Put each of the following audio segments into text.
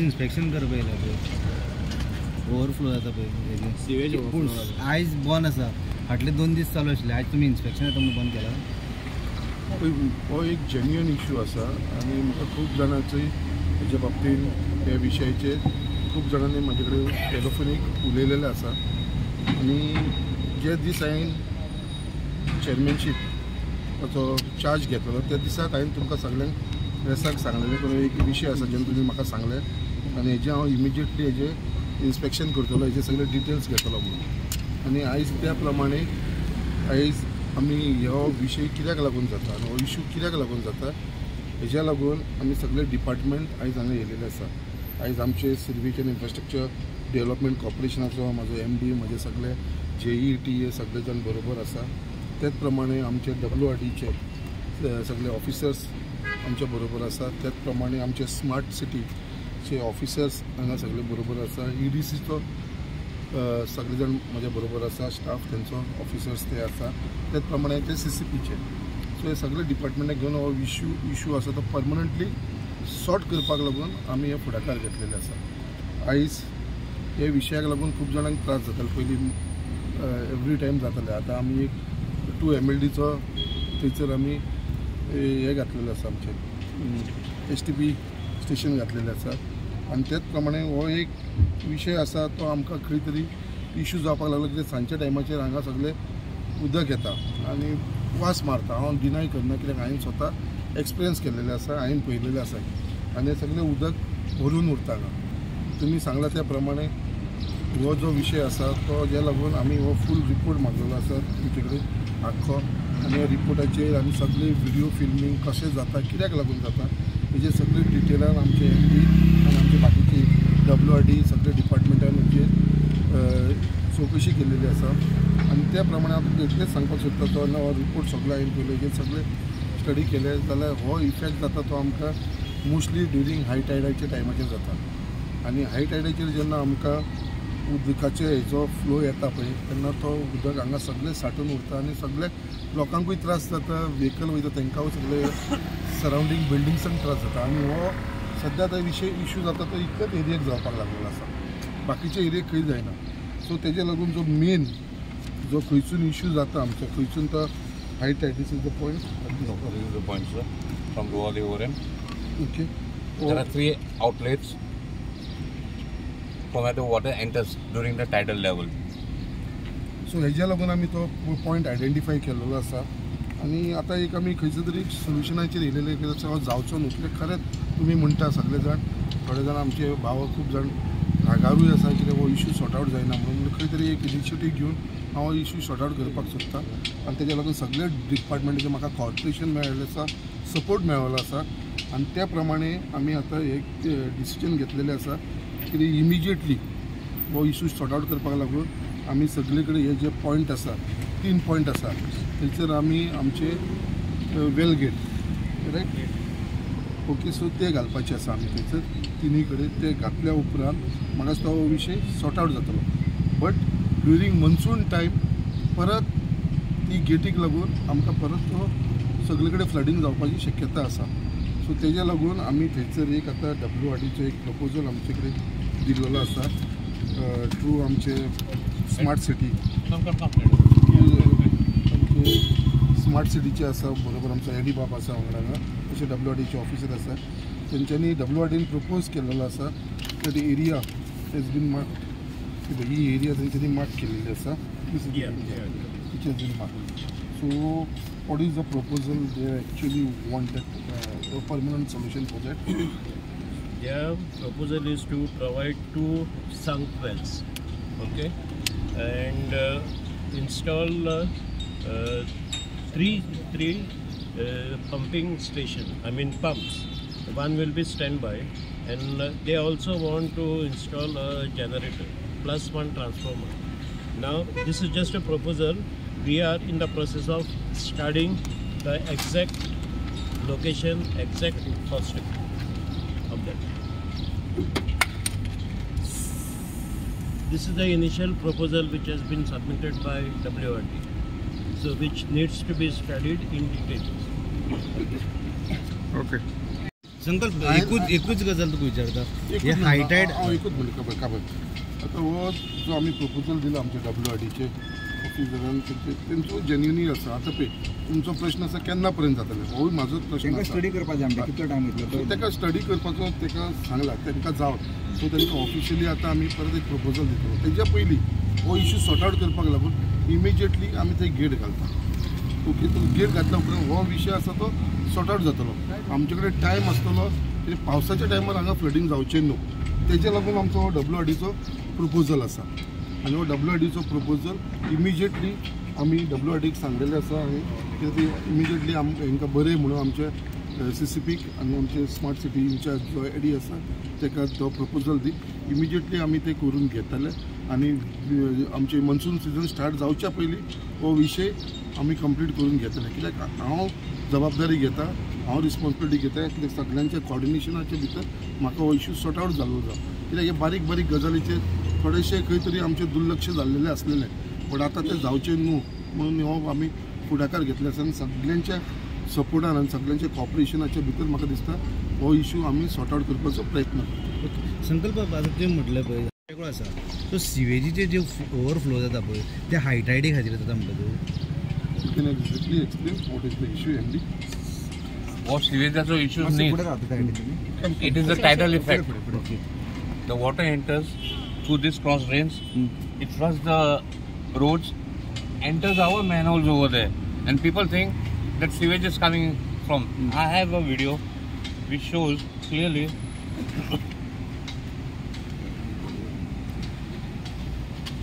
Inspection करपा येयला पळय, ओवरफ्लो जाता पळय सिवेज. पूण आयज बंद आसा, फाटले 2 दीस चालू आशिल्ले. आयज तुमी इन्स्पेक्शन येता म्हणून बंद केला. हो एक जेन्युइन इशू आसा आनी म्हाका खूब जाणांची हेच्या बाबतीन ह्या विशयाचेर खूब जाणांनी म्हाजे कडेन टेलिफोनीक उलयलेलें आसा. आनी जे दीस हांवें चॅरमॅनशीपाचो चार्ज घेतलेलो त्या दिसाक हांवें तुमकां सगल्यांक प्रेसाक सांगलेलें करून एक विशय आसा जेन्ना तुमी म्हाका सांगलें आनी हेजें हांव इमिजिएटली हेजें इन्स्पेक्शन करतलो, हेजे सगळे डिटेल्स घेतलो म्हणून. आनी आयज त्या प्रमाणे आयज आमी हो विशय कित्याक लागून जाता आनी हो इशू कित्याक लागून जाता हेज्या लागून आमी सगळे डिपार्टमेंट आयज हांगा येयलेले आसा. आयज आमचे सिर्वीस एंड इन्फ्रास्ट्रक्चर डेव्हलपमेंट कॉर्पोरेशनाचो म्हाजो MD, म्हजे सगळे JE TA सगळे जाण बरोबर आसा. त्याच प्रमाणे आमचे WRDचे सगळे ऑफिसर्स आमच्या बरोबर आसा. त्याच प्रमाणे आमचे स्मार्ट सिटीचे ऑफिसर्स हांगा सगळे बरोबर आसा. EDCचो सगळे जाण म्हज्या बरोबर आसा, स्टाफ तेंचो ऑफिसर्स ते आसा. त्याच प्रमाणे ते CCPचे. सो हे सगळे डिपार्टमेंटाक घेवन हो इशू आसा तो परमनंटली सॉर्ट करपाक लागून आमी हे फुडाकार घेतलेले आसा. आयज हे विशयाक लागून खूब जाणांक त्रास जाताले पयलीं, एवरी टायम जाताले. आतां आमी एक 2 MLDचो थंयसर आमी हे घातलेले आसा, आमचें STP station घातलेलें आसा. आनी त्याच प्रमाणे हो एक विशय आसा तो आमकां खंय तरी इशू जावपाक लागलो कित्याक सांजच्या टायमाचेर हांगा सगळें उदक येता आनी वास मारता. हांव डिनाय करना कित्याक हांवें स्वता एक्सपिरियन्स केल्लेलें आसा, हांवें पळयलेलें आसा आनी सगळें उदक भरून उरता हांगा. तुमी सांगला त्या प्रमाणे हो जो विशय आसा तो ज्या लागून आमी हो फूल रिपोर्ट मागलेलो आसा तुमचे कडेन आख्खो. आनी ह्या रिपोर्टाचेर आमी सगळे व्हिडियो फिल्मींग कशें जाता, कित्याक लागून जाता हेजे सगळे डिटेलान आमचे MD आनी आमचे बाकीचे WRD सगळे डिपार्टमेंटान हेजेर चवकशी केलेली आसा. आनी त्या प्रमाणे हांव तुमकां इतलेंच सांगपाक सोदता, तो हो रिपोर्ट सगळो हांवें पयलो, हेजेर सगळे स्टडी केले जाल्यार हो इफेक्ट जाता तो आमकां मोस्टली ड्युरींग हाय टायडाच्या टायमाचेर जाता. आनी हाय टायडाचेर जेन्ना आमकां उदकाचे हेजो फ्लो येता पळय तेन्ना तो उदक हांगा सगळें साठून उरता आनी सगळे लोकांकूय त्रास जाता, व्हेकल वयता तांकांय सगळे सरावंडींग बिल्डिंग्सांक त्रास जाता. आनी हो सद्या आतां विशय इशू जाता तो इतलेच एरियेक जावपाक लागलेलो आसा, बाकीचे एरियेक खंय जायना. सो तेजे लागून जो मेन जो खंयसून इशू जाता आमचो खंयसून तो high tide, this is the point. This is the point sir, from Goa ORM. Okay. There are 3 outlets from where the water enters during the tidal level. So हेज्या लागून आमी तो पॉयंट आयडेंटिफाय केल्लो आसा. आनी आतां एक आमी खंयसर तरी सोल्युशनाचेर येयलेले कित्याक हो जावचो न्हू कित्याक खरेंच तुमी म्हणटा सगळे जाण, थोडे जाण आमचे भाव खूब जाण रागारूय आसा कित्याक हो इशू सॉर्ट आवट जायना म्हणून. खंय तरी एक इनिशिएटीव घेवन हांव हो इशू सॉर्ट आवट करपाक सोदता. आनी तेज्या लागून सगळे डिपार्टमेंटाचें म्हाका कॉर्पोरेशन मेळिल्लें आसा, सपोर्ट मेळिल्लो आसा. आनी त्या प्रमाणे आमी आतां एक डिसिजन घेतलेलें आसा की इमिजिएटली हो इशू सॉर्ट आवट करपाक लागून आमी सगळे कडेन हे जे पॉयंट आसा, 3 पॉयंट आसा थंयसर आमी आमचे well gate, right, okay, so ते घालपाचे आसा आमी थंयसर तिनूय कडेन. ते घातल्या उपरांत म्हाका दिसता हो विशय सॉर्ट आवट जातलो. बट ड्युरींग मॉन्सून टायम परत ती गेटीक लागून आमकां परत तो सगळे कडेन फ्लडींग जावपाची शक्यता आसा. सो तेज्या लागून आमी थंयसर एक आतां WRDचो एक प्रपोजल आमचे कडेन दिल्लो आसा थ्रू आमचे स्मार्ट सिटी, आमचे स्मार्ट सिटीचे आसा बरोबर, आमचो एडी बाब आसा वांगडा हांगा, तशें WRDचे ऑफिसर आसा. तेंच्यांनी WRDन प्रपोज केल्लो आसा that area has been marked, he area तेंच्यांनी मार्क केलेली आसा, which has been marked. So what is the proposal they actually want that a permanent solution for that? Their proposal is to provide 2 sunk wells, okay, and install three pumping station, I mean pumps. One will be standby, and they also want to install a generator plus 1 transformer. Now this is just a proposal. We are in the process of studying the exact location, exact cost of that. This is the initial proposal which has been submitted by WRD, so which needs to be studied in detail. Okay. संकल्प एकूच गजाल तुका विचारता, हे हायटायड हांव एकूच म्हणटा खबर काबर आतां हो जो आमी प्रपोजल दिला आमच्या WRDचे ऑफिसरान तेंचो जेन्युनी आसा. आतां पळय तुमचो प्रश्न आसा केन्ना पर्यंत जातले, होय म्हाजोच प्रश्न आसा. स्टडी करपाक जाय आमकां, कितलो टायम वयतलो ताका स्टडी करपाचो ताका सांगला, तांकां जावं. सो तांकां ऑफिशियली आतां आमी परत एक प्रपोजल दितलो. तेज्या पयलीं हो इशू सॉर्ट आवट करपाक लागून इमिजिएटली आमी थंय गेट घालता. ओके, तो गेट घातल्या उपरांत हो विशय आसा तो सॉर्ट आवट जातलो. आमचे कडेन टायम आसतलो, कित्याक पावसाच्या टायमार हांगा फ्लडींग जावचें न्हू, तेजे लागून आमचो हो WRDचो प्रपोजल आसा. आनी हो WRDचो प्रपोजल इमिजिएटली आमी WRDक सांगलेलें आसा आनी कित्याक ती इमिजिएटली हेंकां बरें म्हणून आमचे CCPक आनी आमचे स्मार्ट सिटी इन्चार्ज जो एडी आसा ताका तो प्रपोजल दी, इमिजिएटली आमी ते करून घेतले आनी आमचे मॉन्सून सिजन स्टार्ट जावच्या पयलीं हो विशय आमी कंप्लीट करून घेतले. कित्याक हांव जबाबदारी घेता, हांव रिस्पॉन्सिबिलिटी घेता, कित्याक सगळ्यांच्या कॉर्डिनेशनाच्या भितर म्हाका हो इशू सॉर्ट आवट जाल्लो जाय. कित्याक हे बारीक बारीक गजालीचेर थोडेशे खंय तरी आमचें दुर्लक्ष जाल्लेलें आसलेलें, बट आतां तें जावचें न्हू म्हणून हो आमी फुडाकार घेतले आसा आनी सगळ्यांच्या सपोर्टान आनी सगळ्यांच्या कॉपरेशनाच्या भितर म्हाका दिसता हो इशू आमी सॉर्ट आवट करपाचो प्रयत्न करता. संकल्प आतां तुवें म्हटलें पळय वेगळो आसा, सो सिवेजीचे जे ओवरफ्लो जाता पळय ते हायटायडी खातीर जाता म्हणटा तूं? You can exactly explain what is the issue, MD? हो सिवेजाचो इशू न्ही, it is the tidal effect. The water enters through this cross drains, it floods the roads, enters our manholes over there, and people think that sewage is coming from. I have a video which shows clearly.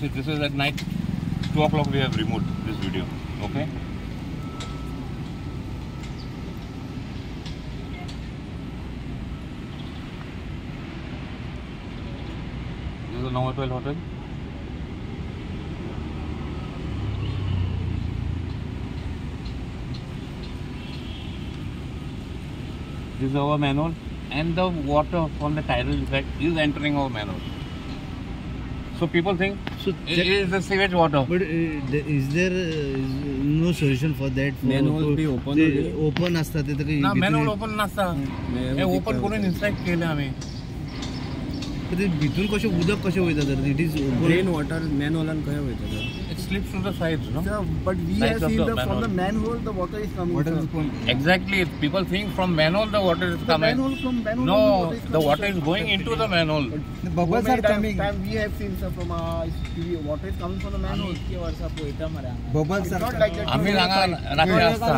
See, this is at night 2 o'clock we have removed this video. Okay. This is the Novotel Hotel. This is our manhole, and the water from the tidal effect is entering our manhole. So people think so it is the sewage water. But is there no solution for that? Manhole be open only? Open असता ते तर ना, manhole open नसता. हे open करून inspect केले आम्ही. ते भितून कशें उदक कशें वयता तर? It is drain water मॅनहोलान खंय वयता तर? It slips to the sides, no? Sir, but we have seen the from the manhole the water is coming. Water is coming. Exactly. People think from manhole the water is coming. Manhole from manhole. No, the water is going into the manhole. The bubbles are coming. Time we have seen, sir, from TV, water is coming from the manhole. Bubbles are not like that. आम्ही रात्री असता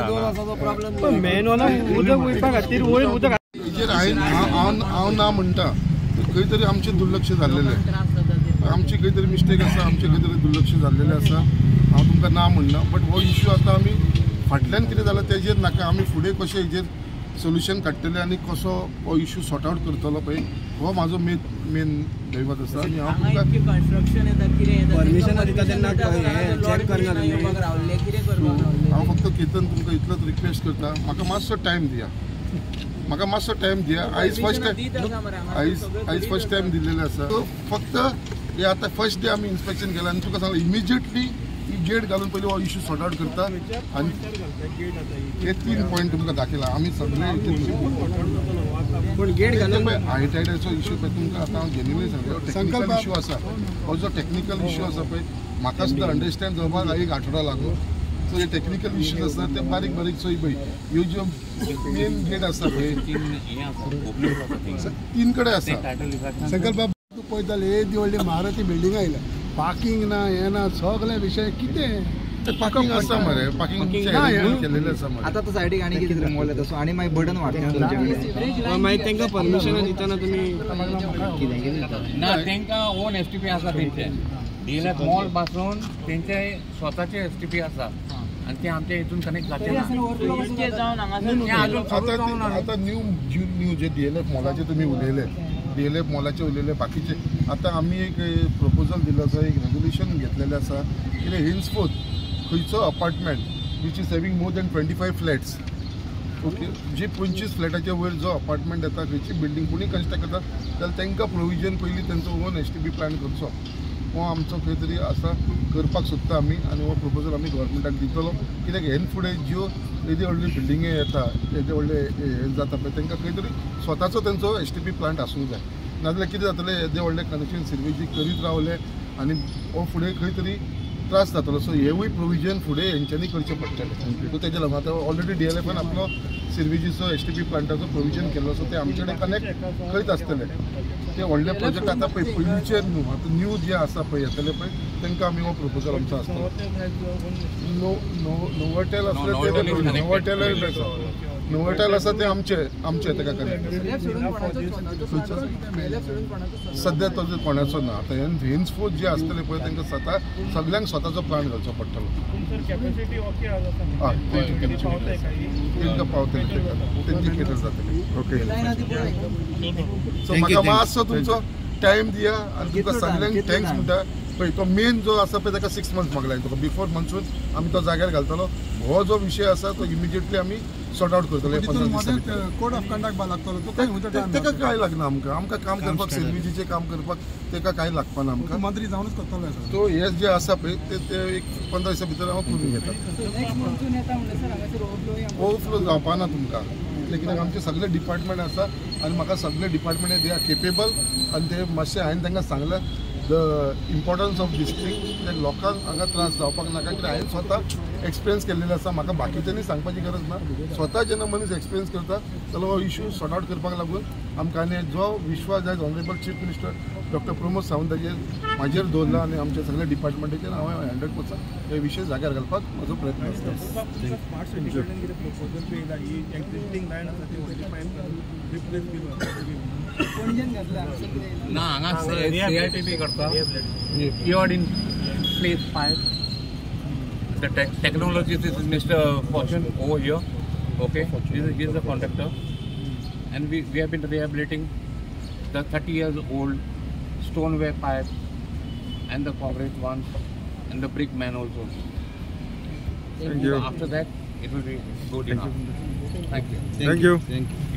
problem. मॅनहोला उदक वयपा खातीर वयर उदक हेजेर हांव ना म्हणटा, खंय तरी आमचें दुर्लक्ष जाल्लेलें, आमची खंय तरी मिस्टेक आसा, आमचें खंय तरी दुर्लक्ष जाल्लेलें आसा. हांव तुमकां ना म्हणना, बट हो इशू आतां आमी फाटल्यान कितें जालां तेजेर नाका, आमी फुडें कशें हेजेर सोल्युशन काडटले आनी कसो हो इशू सॉर्ट आवट करतलो पळय, हो म्हाजो मेन दैवत आसा. आनी हांव तुमकां परमिशन दिता तेन्ना चॅक करना. हांव फक्त केतन तुमकां इतलोच रिक्वेस्ट करता, म्हाका मातसो टायम दिया, म्हाका मातसो टायम दिया. आयज फर्स्ट टायम, आयज फर्स्ट टायम दिल्लेलें आसा. फक्त हे आतां फर्स्ट डे आमी इन्स्पेक्शन केलां आनी तुका सांगलां इमिजिएटली ही गेट घालून पयलीं हो इशू सॉर्ट आवट करता. आनी हे 3 पॉयंट तुमकां दाखयला आमी सगळे. पूण गेट घालून हाय टायडाचो इशू पळय तुमकां आतां हांव जेन्युनली सांगता, टेक्निकल इशू आसा. हो जो टेक्निकल इशू आसा पळय म्हाका सुद्दां अंडरस्टँड जावपाक एक आठवडो लागलो. सो हे टेक्निकल इश्यूज आसा ते बारीक बारीक चोय पळय, ह्यो ज्यो मेन गेट आसा पळय 3 कडेन आसा. संकल्प तूं पळयता येदी व्हडली मारुती बिल्डिंग आयल्या, पार्किंग ना हें ना सगळे विशय कितें पार्किंग आसा मरे, पार्किंग केलेलें आसा मरे. आतां तो सायडीक आनी कितें मॉल येता, सो आनी मागीर बर्डन वाडटा तुमचे कडेन. मागीर तांकां परमिशन दितना तुमी ना, तांकां ओन STP आसा तेंचे. DLF mall पासून तेंचे स्वताचे STP आसा आनी ते आमच्या हितून कनेक्ट जाचे ना. आतां न्यू न्यू जे DLF मॉलाचे तुमी उलयले, DLF मॉलाचे उलयले, बाकीचे आतां आमी एक प्रपोजल दिलो आसा, एक रेजोल्युशन घेतलेलें आसा कितें हेन्सफोर्थ खंयचो apartment which is having more than 25 flats, okay, जे 25 फ्लॅटाच्या वयर जो अपार्टमेंट येता, खंयची बिल्डींग कोणी कन्स्ट्रक्ट करता जाल्यार तांकां प्रोविजन पयलीं तेंचो ओन STP plan करचो. हो आमचो खंय तरी आसा करपाक सोदता आमी आनी हो प्रपोजल आमी गव्हर्मेंटाक दितलो. कित्याक हेन फुडें ज्यो येदी व्हडली बिल्डिंगे येता, येदे व्हडले हे जाता पळय, तांकां खंय तरी स्वताचो तेंचो एसटीपी प्लांट आसूंक जाय. नाजाल्यार कितें जातलें, येदे व्हडले कनेक्शन सिरवेजी करीत रावले आनी हो फुडें खंय तरी त्रास जातलो. सो हेवूय प्रोविजन फुडें हेंच्यांनी करचें पडटलें. सो तेज्या लागून आतां ऑलरेडी डीएलएफान आपलो सिरवेजीचो एसटीपी प्लांटाचो प्रोविजन केल्लो, सो ते आमचे कडेन कनेक्ट करीत आसतले. ते व्हडले प्रोजेक्ट आतां पळय पयलींचे न्हू, आतां न्यू जे आसा पळय येतले पळय तांकां आमी हो प्रपोजल आमचो आसतलो. नोवोटेल आसले ते नोवोटेल आसा, नोवोटेल आसा ते आमचे आमचे ताका कनेक्ट सद्या तो कोणाचो ना. आतां हेन्सफोर्थ जे आसतले पळय तांकां स्वता सगल्यांक स्वताचो प्लांट घालचो पडटलो. हय, तेंकां पावतले, तेंचे केटर जातले. ओके, सो म्हाका मातसो तुमचो टायम दिया आनी तुमकां सगल्यांक thanks म्हणटा. पळय तो मेन जो आसा पळय ताका 6 मंथ्स मागला तुका, बिफोर मनसून आमी तो जाग्यार घालतलो. हो जो विशय आसा तो इमिजिएटली आमी सॉर्ट आउट करतले. कोड ऑफ कंडक्ट लागतलो ताका कांय लागना आमकां, आमकां काम करपाक सिरवेजीचें काम करपाक ताका कांय लागपाना आमकां. मंत्री जावनूच करतलो तो हे जे आसा पळय ते एक 15 दिसां भितर हांव करून घेता. ओवरफ्लो जावपाना तुमकां, कित्याक आमचे सगळे डिपार्टमेंट आसा आनी म्हाका सगळे डिपार्टमेंट they are capable आनी ते मातशें हांवें तांकां सांगलें the importance of this thing. कित्याक लोकांक हांगा त्रास जावपाक नाका, कित्याक हांवें स्वता एक्सपिरियन्स केल्लेलो आसा, म्हाका बाकीच्यांनी सांगपाची गरज ना. स्वता जेन्ना मनीस एक्सपिरियन्स करता जाल्यार हो इशू सॉर्ट आउट करपाक लागून आमकां आनी जो विश्वास आयज honourable chief minister doctor Pramod सावंताचेर म्हाजेर दवरला आनी आमच्या सगळ्या डिपार्टमेंटाचेर हांव 100% हे विशय जाग्यार घालपाक म्हजो प्रयत्न आसता. ना हांगा सीआरटीपी करता, cured in place 5. The technology is Mr. Fortune over here. Okay, he is the contractor, and we have been rehabilitating the 30 years old stoneware pipe and the concrete ones and the brick man also. Thank you. After that, it will be good enough. Thank you. Thank you. Thank you.